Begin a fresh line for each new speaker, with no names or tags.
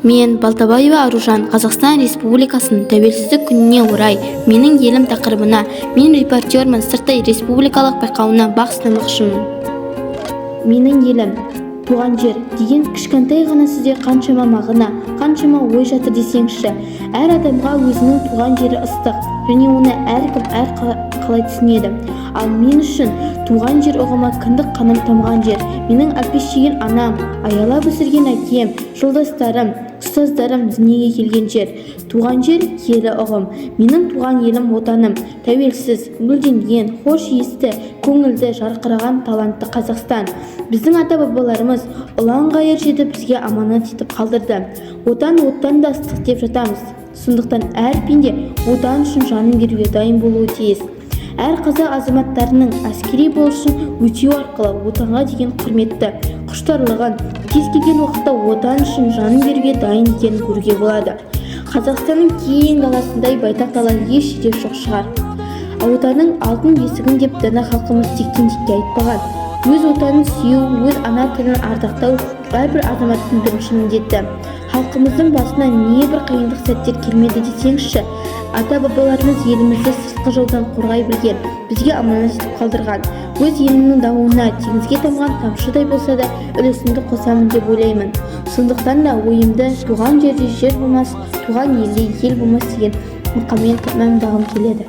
Мен, Балтабаева Аружан, Қазақстан Республикасының Тәуелсіздік күніне орай «Менің елім» тақырыбына «Мен репортермін» сырттай республикалық байқауына бақ сынамақшымын. Менің елім, туған жер деген кішкентай ғана сөзде қаншама мағына, қаншама ой жатыр десеңізші. Әр адамға өзінің туған жері ыстық және оны әркім әр қалай түсінеді. Ал мен үшін туған жер ұғымы — кіндік қаным тамған жер, менің әлпештеген анам, аялап өсірген әкем, жолдастарым, ұстаздарым дүниеге келген жер. Туған жер — киелі ұғым. Менің туған елім, Отаным — тәуелсіз, гүлденген, хош иісті, көңілді, жарқыраған, талантты Қазақстан. Біздің ата бабаларымыз ұлан-ғайыр жерді бізге аманат етіп қалдырды. Отан оттан да ыстық деп жатамыз. Сондықтан әр пенде Отан үшін жанын беруге дайын болуы тиіс. Әр қазақ азаматтарының әскери борышын өтеу арқылы Отанға деген құрметті, құштарлығын, кез келген уақытта Отан үшін жанын беруге дайын екенін көруге болады. Қазақстанның кең даласындай байтақ дала еш жерде жоқ шығар. Отанның алтын бесігін деп дана халқымыз тектен текке айтпаған. Өз Отанын сүю, өз ана тілін ардақтау — әрбір азаматтың бірінші міндеті. Халқымыздың басына небір қиындық сәттер келмеді десеңізші. Ата бабаларымыз елімізді сыртқы жаудан қорғай білген, бізге аманат етіп қалдырған. Өз елімнің дамуына теңізге тамған тамшыдай болса да үлесімді қосамын деп ойлаймын. Сондықтан да ойымды «Туған жердей жер болмас, туған елдей ел болмас» деген мақалмен тәмамдағым келеді.